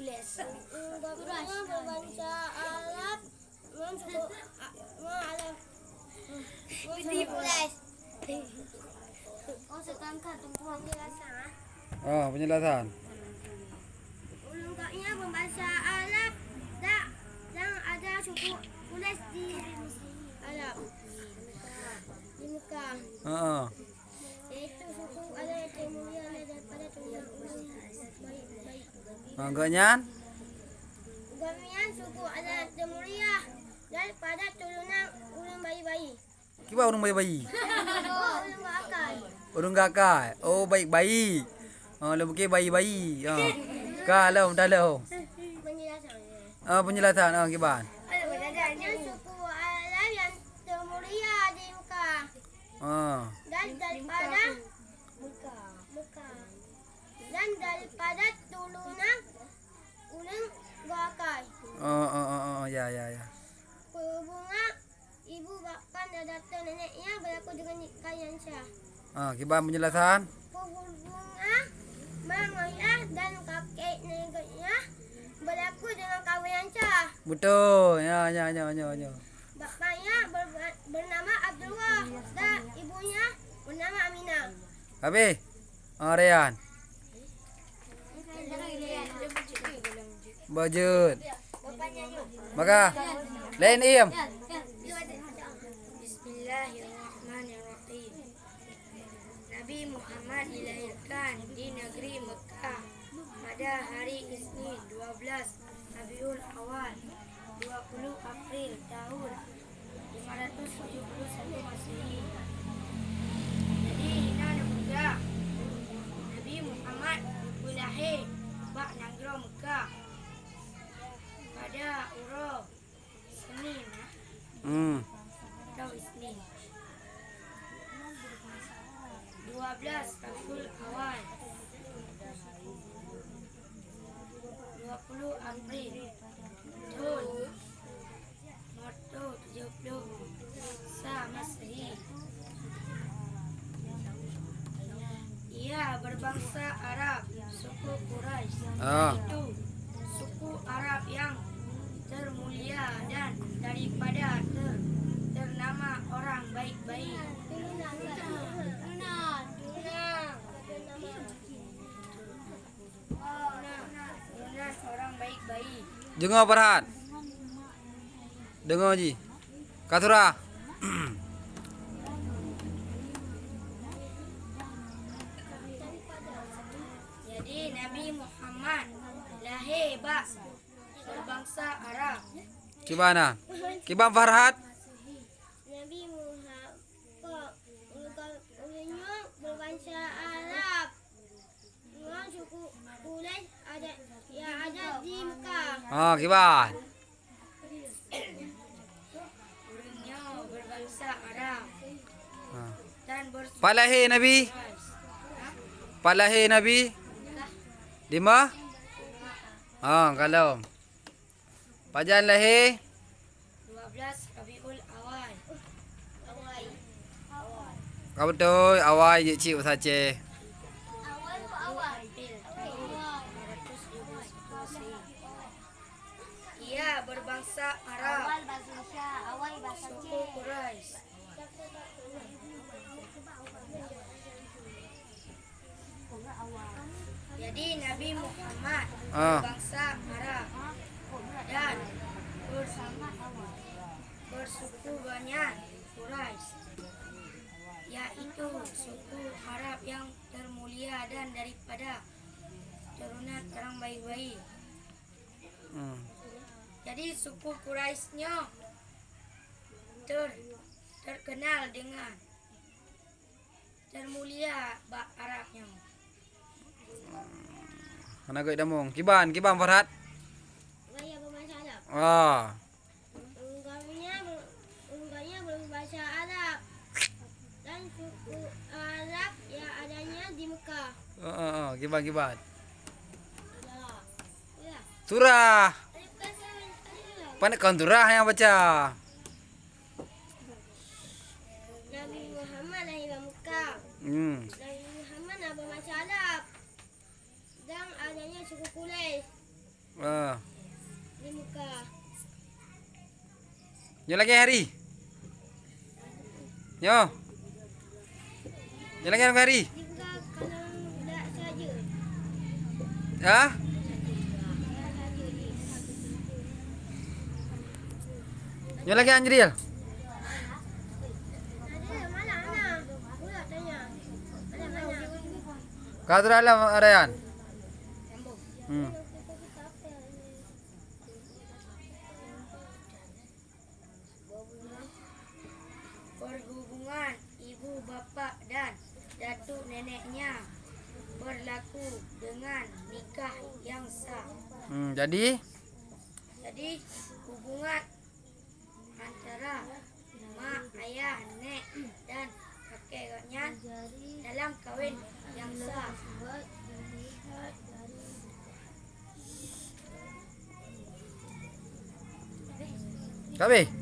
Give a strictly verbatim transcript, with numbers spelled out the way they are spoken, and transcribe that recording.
Gobnyan berbansa Arab ngon suku A-, ngon Arab. Ngon suku Quraisy. Oh, sekarang kan tuan-tuan. Penjelasan, ah. Oh, penjelasan. Ulôn gobnyan berbansa Arab, dak, dan ada suku Quraisy di Arab. Di Mekah. Heeh. Yaitu suku Arab yang termulia daripada turunan ureuëng baik-baik. Ha, gobnyan? Gobnyan suku Arab yang termulia daripada turunan ureuëng bayi-bayi. Kiban ureuëng bayi-bayi? Oh, ureuëng geuakai. Ureuëng geuakai. Oh, baik-baik. Oh, lôn pikir bayi-bayi. Ha. Ka lom, dah lom. Penjelasan. Ah, penjelasan. Ah, kiban? Gobnyan suku Arab yang termulia di Mekah. Ah. Dan daripada Mekah. Dan daripada turunan ureuëng geuakai. Oh, oh, oh, oh, ya, ya, ya. Berhubungan ibu bapa dan datu neneknya berlaku dengan nikah yang sah. Ah, kiban penjelasan? Berhubungan mak ayah dan kakek neneknya berlaku dengan kawin yang sah. Betul. Ya, ya, ya, ya, ya. Bapaknya ber-, bernama Abdullah dan ibunya bernama Aminah. Habis? Ah, Rayyan. Bajeut. Maka lain, Im. Bismillahirrahmanirrahim. Nabi Muhammad dilahirkan di negeri Mekah pada hari Isnin, dua belas Rabiul Awal, dua puluh April tahun lima ratus tujuh puluh satu Masehi. Jadi, inan peugah, Nabi Muhammad geupeulahé bak nanggroe Mekah pada uroe Senin, ah. Hmm. Atau Isnin. Dua belas Rabiul Awal. Dua puluh April. Thôn. Moto tujuh puluh sa Masehi. Ia berbangsa Arab, suku Quraisy, ah, yaitu suku Arab yang termulia dan daripada ter-, ternama orang baik-baik. Nah, orang baik-baik. Deungoe, Farhat. Deungoe jih. Ka surah. Jadi, Nabi Muhammad lahé bak berbangsa Arab. Kiban na? Kiban, Farhat? Nabi Muhammad, ureuëng nyoe berbangsa Arab. Ngon suku Quraisy ada, yang ada di Mekah. Ha, kiban? Ureuëng nyoe berbangsa Arab. Ha. Dan bersuku Quraisy. Pat lahé Nabi? Ha? Pat lahé Nabi? Mekah. Di ma? Ha, kalom. Pajan lahé? Dua belas Rabiul Awal. Ka beutôi, awai jeuet cit bahasa Aceh. Ia berbangsa Arab. Suku Quraisy. Jadi, Nabi Muhammad, ah, berbangsa Arab dan ber-, bersuku Bani Quraisy, yaitu suku Arab yang termulia dan daripada turunan orang baik-baik. Hmm. Jadi, suku Quraisy nyoe ter-, terkenal dengan termulia bak Arab nyoe. Hana gét damong. Kiban, kiban, Farhat? Gaya berbahasa Arab. Ah. Unggalnya ber-, unggalnya berbahasa Arab. Dan suku Arab yang adanya di Mekah. Oh, oh, oh. Kiban, kiban. Ya. Ya. Surah. Alif Lam Mim. Alif Lam Mim. Pandai kon surah nyang baca. Nabi Muhammad lahé bak Mekah. Hmm. Nabi Muhammad na berbahasa Arab. Dan adanya suku Quraisy. Nyoe lagèe hari. Nyoe. Nyoe lagèe hari. Ha? Nyoe lagèe Anjril. Ka sudah lah, Rayyan. Hmm. Perhubungan ibu bapak dan datuk neneknya berlaku dengan nikah yang sah. Hmm, jadi? Jadi, hubungan antara mak, ayah, nek, dan kakek gobnyan dalam kawin yang sah. Ka habéh?